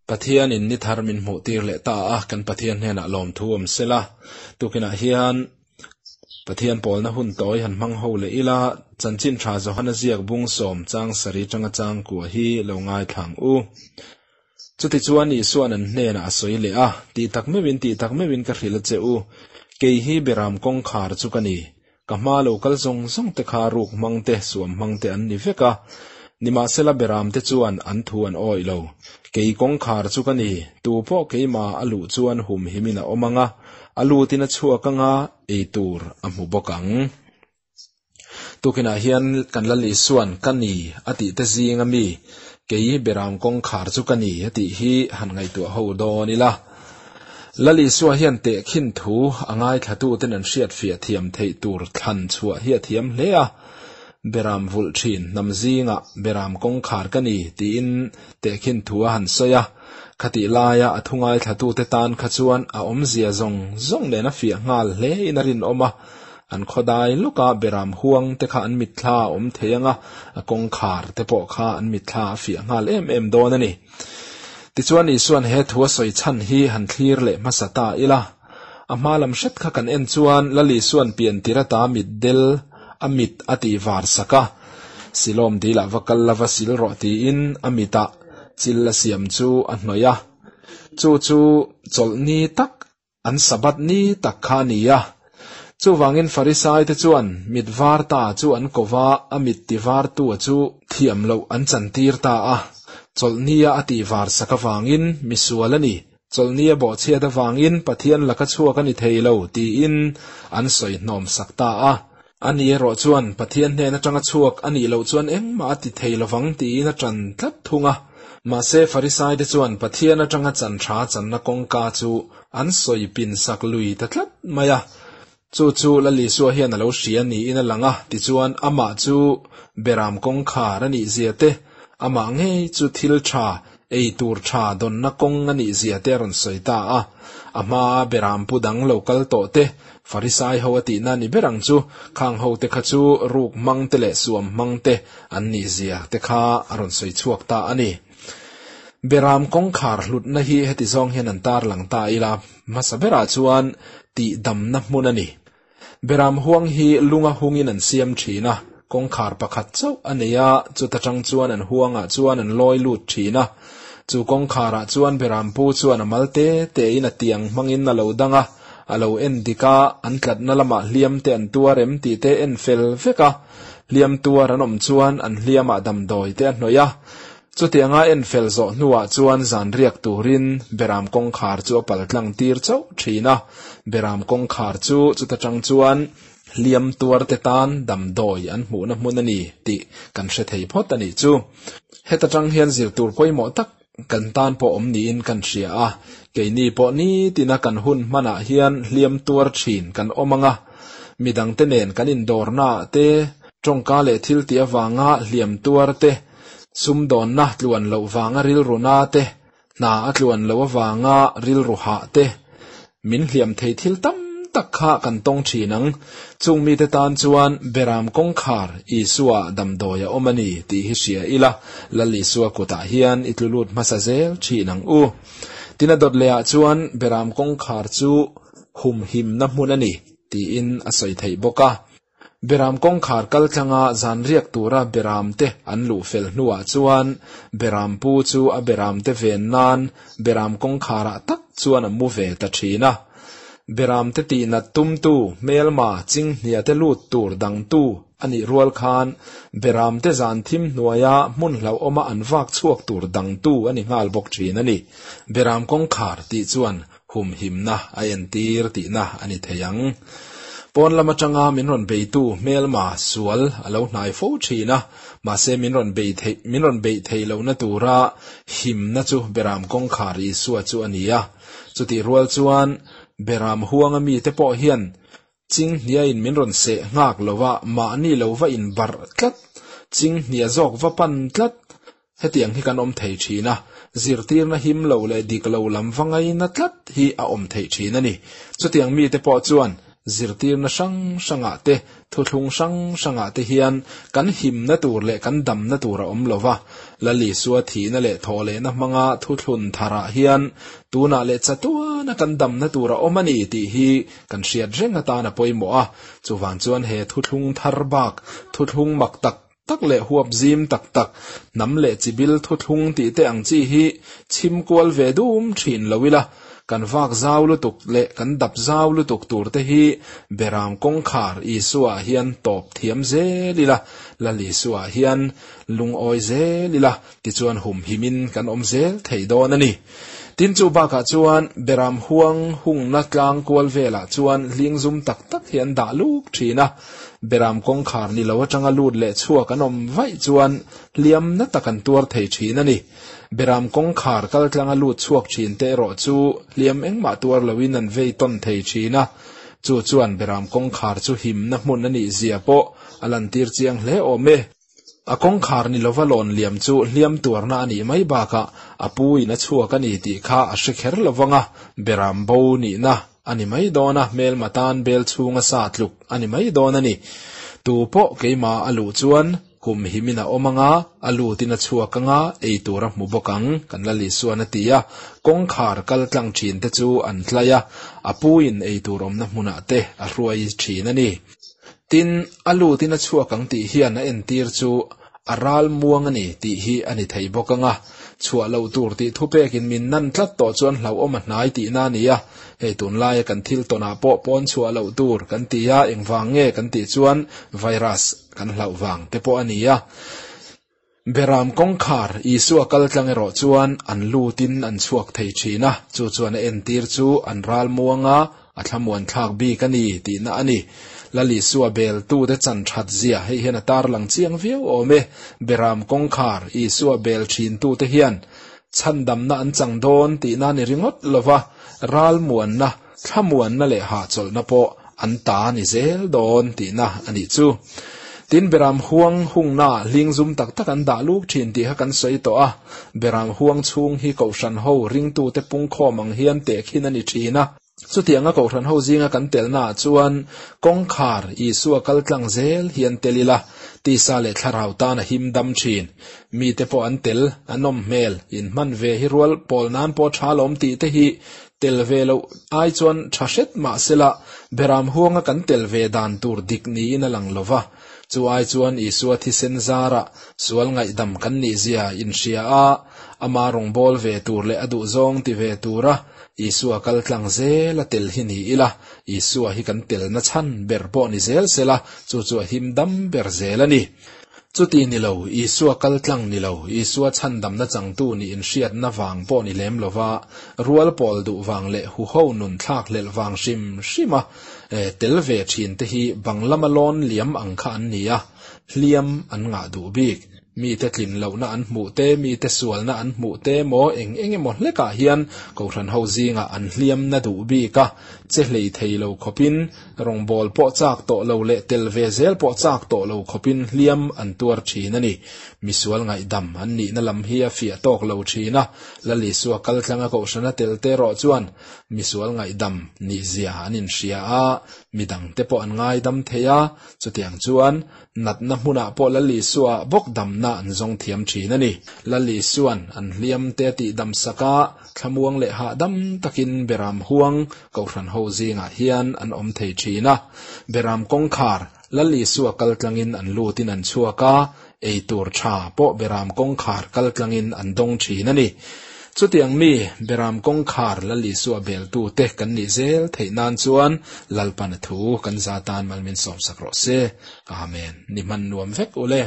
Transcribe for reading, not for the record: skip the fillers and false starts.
Pathianin ni thar min hmuh tir leh ta a, kan Pathian hnenah lawmthu awm sela. Tukinah hian Pathian pawlna hun tawi han hmang ho leh ila, Chanchin Tha Johana ziak bung sawm chang sarih tanga chang kua hi lo ngaithlang u. Chutichuan Isua'n an hnenah a sawi leh a, Tih tak meuhin, tih tak meuhin ka hrilh a che u, kei hi Beram kawngkhar chu ka ni. Ka hma lo kal zawng zawng te kha ruk hmang te, suam hmang te an ni vek a. Nimahsela Beram te chuan an thu an awih lo. Kei kawngkhar chu ka ni, tu pawh keimah a luh chuan humhimin a awm ang a, a lutin a chhuak ang a, ei tur a hmu bawk ang. Tukinah hian kan Lal Isua'n ka ni a tih te zinga mi, kei Beram kawngkhar chu ka ni a tih hi han ngaihtuah ho dawn ila. Lal Isua hian tehkhin thu a ngaithlatuten an hriatfiah thiam theih tur thlan chhuah hi a thiam hle a. Beram vulh thin hnam zingah Beram kawngkhar ka ni tiin tehkhin thu a han sawi a. Khatih laia a thu ngaithlatute tan kha chuan a awmzia zawng zawng nen a fiah nghal hle in a rinawm a. An khawdai lawka Beram huang te kha an mitthla a awm thei ang a, a kawngkhar te pawh kha an mitthla a fiah nghal em em dawn a ni. Tichuan Isua'n he thu a sawi chhan hi han thlir leh hmasa ta ila. A hma lam hret kha kan en chuan Lal Isua'n pian tir ata mit del a mit a tih var sak a, Silawm dilah va kal la va sil rawh tiin a mitah chil a siam chu a hnawih a. Chu chu chawlhni tak An Sabbath ni tak kha a ni a. Chuvangin Farisaite chuan mit var ta chu an ko va, a mit ti vartua chu thiam loh an chantir ta a. Chawlhnia a tih var sak avangin misual a ni, chawlhnia bawhchhiat avangin Pathian laka chhuak a ni thei lo tiin an sawi hnawm sak ta a. Ani erawh chuan Pathian hnen atanga chhuak a nih loh chuan engmah a ti thei lovang tiin a ṭan tlat thung a. Mahse, Farisaite chuan Pathian atanga chan tha channa kawngka chu an sawi pin sak lui ta tlat mai a. Chu chu Lal Isua hian a lo hria niin a lang a, tichuan amah chu Beram kawngkhar a nih zia te, amah ngei chu thil tha, ei tur tha dawnna kawng a nih zia te a rawn sawi ta a. A hmaa Beram pu dang lo kal tawh te, Farisai ho a tihna ni ber ang chu, khang ho te kha chu ruk hmang te leh suam hmang te an nih zia te kha a rawn sawi chhuak ta a ni. Beram kawngkhar hlutna hi heti zawng hian an tarlang ta ila, hmasa berah chuan tihdamna hmun a ni. Beram huang hi lunga hungin an siam thin a, kawngkhar pakhat chauh a nei a, chuta tang chuan an huangah chuan an lawi lut thin a. Chu kawngkharah chuan Beram pu chuan a mal te tein a tiang hmangin a lo dang a, a lo en dik a, an tlatna lamah hliam te an tuar em tih te en fel vek a, hliam tuar an awm chuan an hliamah damdawi te a hnawih a. Chutianga en fel zawh hnuah chuan zan riak turin Beram kawngkhar chu a pal tlang tir chauh thin a, Beram kawngkhar chu chuta tang chuan hliam tuar te tan damdawi an hmuhna hmun a ni tih kan hre thei phawt a nih chu. Heta tang hian zirtur pawimawh tak Kan tan pawh awm niin kan hria a, keini pawh nitina kan hun hmanah hian hliam tuar thin kan awm ang a, midangte nen kan indawrnaah te, tawngka leh thil tih avanga hliam tuar te, sumdawnna tluan loh vanga rilru na te, hna a tluan loh avanga rilru hah te, Min hliam thei thil tam tak kha kan tawng thin ang. Chung mite tan chuan Beram kawngkhar Isua damdawi a awm a ni tih hi hria ila, Lal Isua kutah hian i tlu lut hmasa zel thin ang u. Tina dawt lehah chuan Beram kawngkhar chu humhimna hmun a ni tiin a sawi theih bawk a. Beram kawngkhar kal tlanga zan riak tura Beram te an luh fel hnuah chuan Beram pu chu a Beram te ven nan Beram kawngkharah tak chuan a mu ve ta thin a. Beram te tihnat tumtu hmelma chinghnia te lut tur dangtu a nih rual khan Beram te zan thim hnuaia hmun hlauhawma an vak chhuak tur dangtu a ni nghal bawk thin a ni. Beram kawngkhar tih chuan humhimna a entir tihna a ni thei ang. Pawn lam atanga min rawn beitu hmelma sual a lo hnai fo thin a, mahse min rawn bei theih min rawn beih theih lohna tura himna chu Beram kawngkhar Isua chu a ni a. Chutih rual chuan Beram huanga mite pawh hian Chinghniain min rawn seh nghak lo a, mahni lo va inbarh tlat, chinghnia zawk va pan tlat. Hetiang hi kan awm thei thin a, zirtirna him lo leh dik lo lam va ngaina tlat hi a awm theih thin a ni. Chutiang mite pawh chuan Zirtirna hrang hrangah te, thuthlung hrang hrangah te hian kan himna tur leh kan damna tur a awm lo va. Lal Isua thihna leh thawhlehna hmanga thuthlun tharah hian tunah leh chatuana kan damna tur a awm a ni tih hi kan hriat reng atan a pawimawh a. Chuvang chuan he thuthlung thar bak, thuthlung mak tak tak leh huap zim tak tak, hnam leh chibil thuthlung tih te ang chi hi chhim kual ve dum thin lo ila, kan vak zau lutuk leh kan dap zau lutuk tur te hi Beram kawngkhar Isua ah hian tawp thiam zel ila, Lal Isua ah hian lungawi zel ila, tichuan humhimin kan awm zel thei dawn a ni. Tin chu bakah chuan Beram huang hungna tlang kual velah chuan hling zum tak tak hi an dah luk thin a, Beram kawngkhar ni lo atanga lut leh chhuak an awm vaih chuan hliamna tak an tuar thei thin a ni. Beram kawngkhar kal tlanga lut chhuak thin te erawh chu hliam engmah tuar loin an vei tawn thei thin a, chu chuan Beram kawngkhar chu himna hmun a nih zia pawh a lantir chiang hle awm e. A kawngkhar ni lova lawn liam chu hliam tuarna a nih mai bakah a pu in a chhuak a ni tih kha a hre kher lo vang a, beram bo nihna a ni mai dawn a, hmelma tan bel chhunga sa tluk a ni mai dawn a ni. Tu pawh keimah a luh chuan kum himin a awm anga, a lutin a chhuak anga, ei tur a hmu bawk ang, kan la Lisuan a ti a, kawngkhar kal tlang thin te chu an tlai a, a pu in ei tur awmna hmunah te a hruai thin a ni. Tin, a lutin a chhuak ang tih hian a entir chu a ral muang a ni tih hi a ni thei bawk ang a. Chhuah loh tur tih thupekin min nan tlat tawh chuan hlauhawm a hnai tihna a ni a. Hei tunlaia kan thil tawnah pawh pawn chhuah loh tur kan ti a, engvang nge kan tih chuan virus kan hlauh vang te pawh a ni a. Beram kawngkhar Isua kal tlang erawh chuan an lutin an chhuak thei thin a, chu chuan a entir chu an ral muang a, a thlamuan thlak bik a ni tihna a ni. Lal Isua beltute chan that zia hei hian a tarlang chiang viau awm e. Beram kawngkhar Isua bel thintute hian chhandamna an chang dawn tihna a ni ringawt lova, ralmuanna, thlamuanna leh hahchawlhna pawh an ta ni zel dawn tihna a nih chu. Tin, Beram huang hungnaah hling zum tak tak an dah luk thin tih kha kan sawi tawh a. Beram huang chhung hi Kohhran ho ringtute pungkhawm ang hian tehkhin a ni thin a. Chutianga Kohhran ho zinga kan telnaah chuan kawngkhar Isua kal tlang zel hian tel ila, tisa leh thlarau tan a him dam thin. Mite pawh an tel, a nawm hmel, inhman ve hi rual pawl nan pawh tha lawm tih te hi Tel ve loh ai chuan tha hret mah sela, Beram huanga kan tel ve dan tur dik niin a lang lo va. Chu ai chuan Isua thisen zarah sual ngaihdam kan nihzia inhria a, ama rawngbâwl ve tur leh a duhzawng ti ve tura Isua kal tlang zel a tel hi ni ila, Isua hi kan telna chhan ber pawh ni zel sela, chu chu a him dam ber zel a ni. Chuti ni lo, Isua kal tlang ni lo, Isua chhandamna changtu nih inhriatna vang pawh ni lem lova, rual pawl duh vang leh huho nun thlak hlelh vang hrim hrima tel ve thin te hi bang lama lawn liam ang kha an ni a, hliam an ngah duh bik. Mite tlin lohna an hmuh te, mite sualna an hmuh te maw eng eng emaw hlekah hian Kohhran ho zingah an hliamna duh bik a, che hlei thei lo khawpin Rawngbawl pawh chak tawh lo leh tel ve zel pawh chak tawh lo khawpin hliam an tuar thin a ni. Misual ngaihdam an nihna lam hi a fiah tawk lo thin a, Lal Isua kal tlanga kohhrana tel te erawh chuan misual ngaihdam nihzia an inhria a, midangte pawh an ngaidam thei a, chutiang chuan Natna hmunah pawh Lal Isua bawk damna an zawng thiam thin a ni. Lal Isua'n an hliamte a tihdam sak a, thlamuang leh hahdam takin Beram huang Kohhran ho zingah hian an awm thei thin a. Beram kawngkhar Lal Isua kal tlangin an lutin an chhuak a, ei tur tha pawh Beram kawngkhar kal tlangin an dawng thin a ni. Chutiang mi, Beram kawngkhar Lal Isua beltute kan nih zel theih nan chuan Lalpan a thu kan za tan mal min sawmsak rawh se. Amen. Ni hman nuam vek ule.